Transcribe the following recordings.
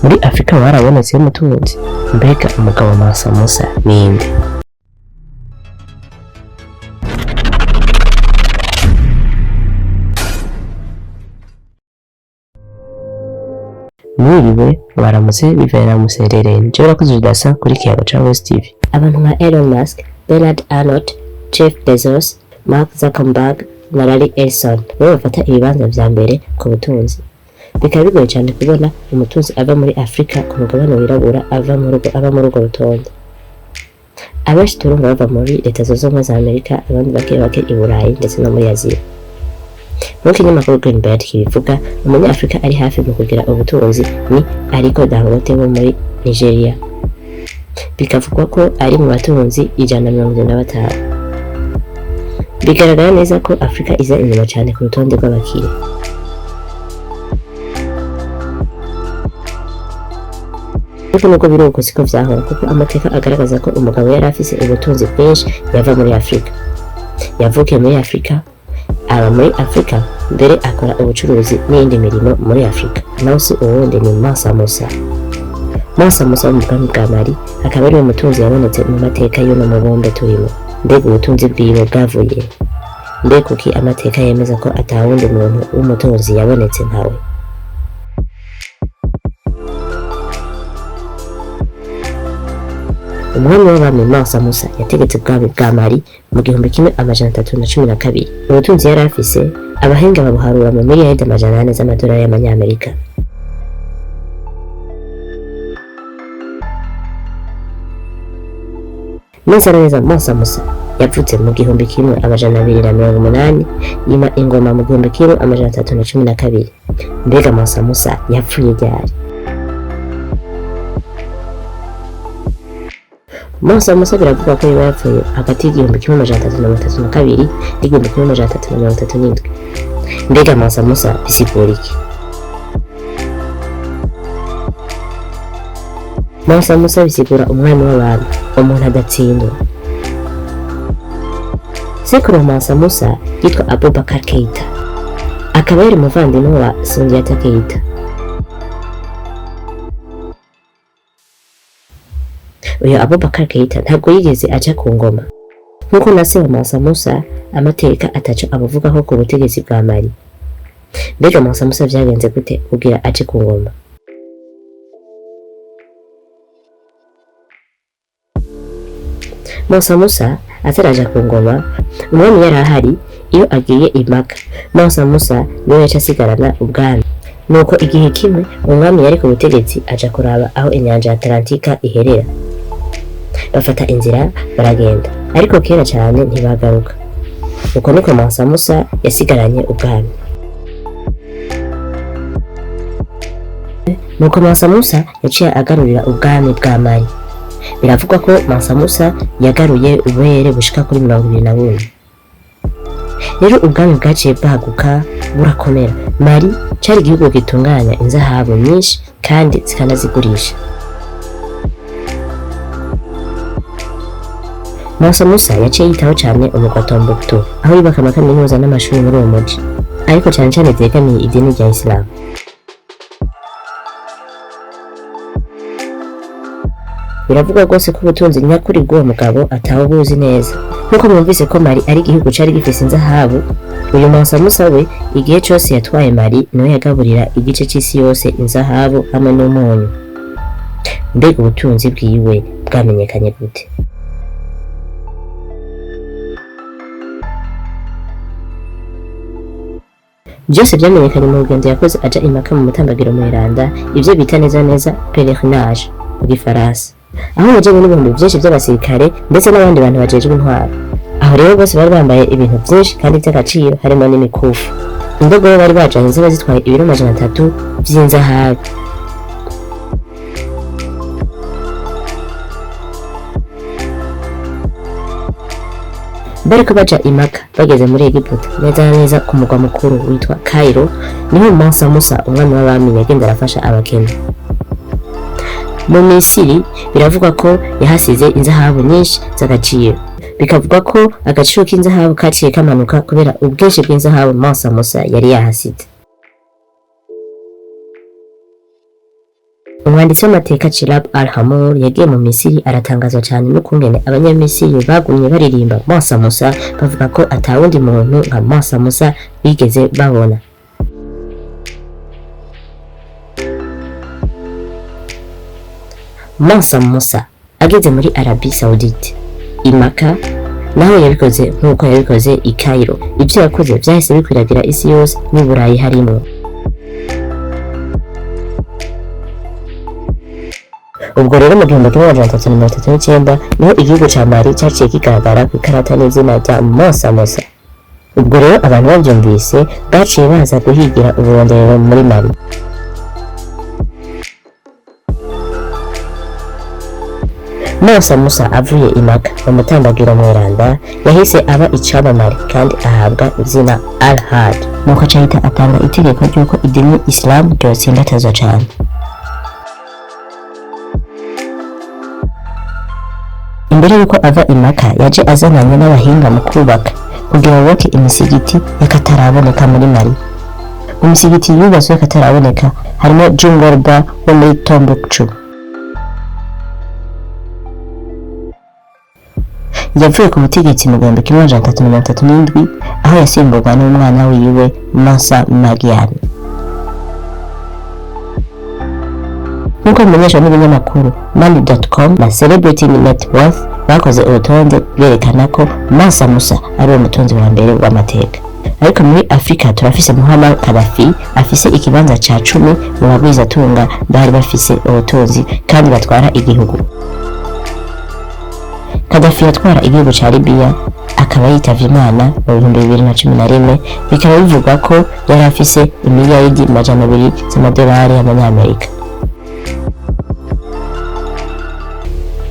Muri Afrika barabonetse y'umutunzi. Mbega umugabo Mansa Musa ninde? Mwiriwe, baramutse, bivanye na muserere. Jewe rakoze Judasa kuri Kiyago ca West TV. Abantu nka Elon Musk, Bernard Arnault, Jeff Bezos, Mark Zuckerberg na Larry Ellison nibo bafata ibibanza vya mbere ku butunzi. Bikaba bigoye cyane kubona umutunzi ava muri Afrika ku mugabane wirabura aba muri urwo rutonde. Abenshi turumva bava muri Leta Zunze Ubumwe za Amerika, abandi bake bake i Burayi ndetse no muri Aziya. Nk'uko ikinyamakuru Greenbelt kibivuga, umunyafurika ari hafi mu kugira ubutunzi ni Aliko Dangote wo muri Nigeria. Bikavugwa ko ari mu batunzi 175. Bigaragara neza ko Afurika iza inyuma cyane ku rutonde rw'abakire. Ariko nubwo biri uko siko vyahora, kuko amateka agaragaza ko umugabo yari afise ubutunzi bwinshi yava muri Afurika. Yavukiye muri Afurika, aba muri Afurika, mbere akora ubucuruzi n'iyindi mirimo muri Afurika. Nawe si uwundi, ni Mansa Musa. Mansa Musa wo mu bwami bwa Mali akaba ariwe mutunzi yabonetse mu mateka y'uno mubumbe turimo. Mbega ubutunzi bwiwe bwavuye? Mbe kuki amateka yemeza ko atawundi muntu w'umutunzi yabonetse nkawe? Umwami w'abami Mansa Musa yategetse ubwami bwa Mali mu 1312. Ubutunzi yari afise abahinga babuharura mu miliyaridi 400 z'amadolari y'amanyamerika. Neza na neza Mansa Musa yavutse mu 1280, yima ingoma mu 1312. Mbega Mansa Musa yapfuye ryari? Mansa Musa biravugwa ko yoba yapfuye hagati y'1332 n'1337. Mbega Mansa Musa bisigura iki? Mansa Musa bisigura umwami w'abantu, umuntu adatsindwa. Sekuru wa Mansa Musa yitwa Abubakar Keita, akaba yari umuvandimwe wa Sundiata Keita. Uyu Abubakar Keita ntabwo yigeze aja ku ngoma, nk'uko na se wa Mansa Musa amateka ataco abuvugaho ku butegetsi bwa Mali. Mbega Mansa Musa vyagenze gute kugira aje ku ngoma? Mansa Musa ataraja ku ngoma, umwami yari ahari iyo agiye i Maka, Mansa Musa niwe yaca asigarana ubwami. Nuko igihe kimwe umwami yari ku butegetsi aja kuraba aho inyanja ya Atlantika iherera. Bafata inzira baragenda, ariko kera cyane ntibagaruka. Uko niko Mansa Musa yasigaranye ubwami. Nuko Mansa Musa yaciye agarurira ubwami bwa Mali. Biravugwa ko Mansa Musa yagaruye ubuhere bushika kuri 24. Rero ubwami bwaciye bwaguka burakomera. Mali cari igihugu gitunganya inzahabu nyinshi kandi zikanazigurisha. Mansa Musa yaciye yitaho cyane umugwa Tombouctou, aho yubaka amakaminuza n'amashuri muri uwo muji, ariko cyane cyane vyegamiye idini rya Islam. Biravugwa rwose ko ubutunzi nyakuri bw'uwo mugabo atawubuzi neza. Nk'uko mwumvise ko Mali ari igihugu cari gifise inzahabu, uyu Mansa Musa we igihe cose yatwaye Mali niwe yagaburira igice c'isi yose inzahabu hamwe n'umunyu. Mbega ubutunzi bwiwe bwamenyekanye gute? Byose byamenyekanye mu rugendo yakoze aja i Maka mu mutambagiro mweranda, ivyo bita neza neza pèlerinage mu gifaransa, aho yajanye n'ibihumbi vyinshi vy'abasirikare ndetse n'abandi bantu bajejwe intwaro. Aho rero bose bari bambaye ibintu vyinshi kandi vy'agaciro, harimo n'imikufu. Indogobe bari bajanye ziba zitwaye ibiro 300 vy'inzahabu. Bariko baja i Maka, bageze muri Egiputa, neza na neza ku mugwa mukuru witwa Cairo, niho Mansa Musa umwami w'abami yagenda arafasha abakene. Mu Misiri biravugwa ko yahasize inzahabu nyinshi z'agaciro. Bikavugwa ko agaciro k'inzahabu kaciye kamanuka kubera ubwinshi bw'inzahabu Mansa Musa yari yahasize. Umwanditsi w'amateka Chirab Al-Hamur yagiye mu Misiri aratangazwa cyane n'ukungene abanyamisiri bagumye baririmba Mansa Musa, bavuga ko atawundi muntu nka Mansa Musa bigeze babona. Mansa Musa ageze muri Arabie Saoudite i Maka, naho yabikoze nk'uko yabikoze i Cairo. Ibyo yakoze byahise bikwiragira isi yose n'i Burayi harimo. Ubwo rero mu 1339 niho igihugu ca Mali caciye kigaragara ku ikarata n'izina rya Mansa Musa. Ubwo rero abantu bavyumvise baciye baza guhigira uburonderero muri Mali. Mansa Musa avuye i Maka mu mutambagiro mweranda yahise aba icamamare kandi ahabwa izina Al-Had. Nuko aca ahita atanga itegeko ry'uko idini Islam ryotsimbatazwa cane. Imbere y'uko ava i Maka yaje azananye n'abahinga mu kubaka kugira bubake imisigiti y'akataraboneka muri Mali. Mu misigiti yubatswe y'akataraboneka harimo Jungorba wo muri Tombouctou. Yavuye ku butegetsi mu 1337 aho yasimburwa n'umwana wiwe Mansa Magian. Nk'uko bimenyeshwa n'ibinyamakuru Money.com na Celebrity Net Worth bakoze urutonde rwerekana ko Mansa Musa ari we mutunzi wa mbere w'amateka. Ariko muri Afrika turafise Muammar Gaddafi afise ikibanza ca 10 mu bagwizatunga bari bafise ubutunzi kandi batwara igihugu. Gaddafi yatwara igihugu ca Libya akaba yitavye Imana mu 2011, bikaba bivugwa ko yari afise imiliyaridi 200 z'amadolari y'amanyamerika.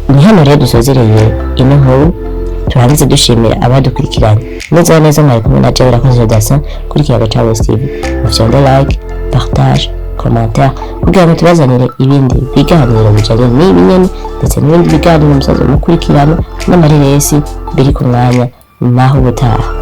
Ni hano rero dusozereye ino nkuru, turangize dushimira abadukurikiranye neza neza. Mwari kumwe na Jewe Rakoze Dasin kuri Kiyago ca West TV. Mufyonde like, partage, commentaire kugira ngo tubazanire ibindi biganiro bijanye n'ibi nyene ndetse n'ibindi biganiro musaza mukurikirana n'amareresi biri ku mwanya. Naho ubutaha.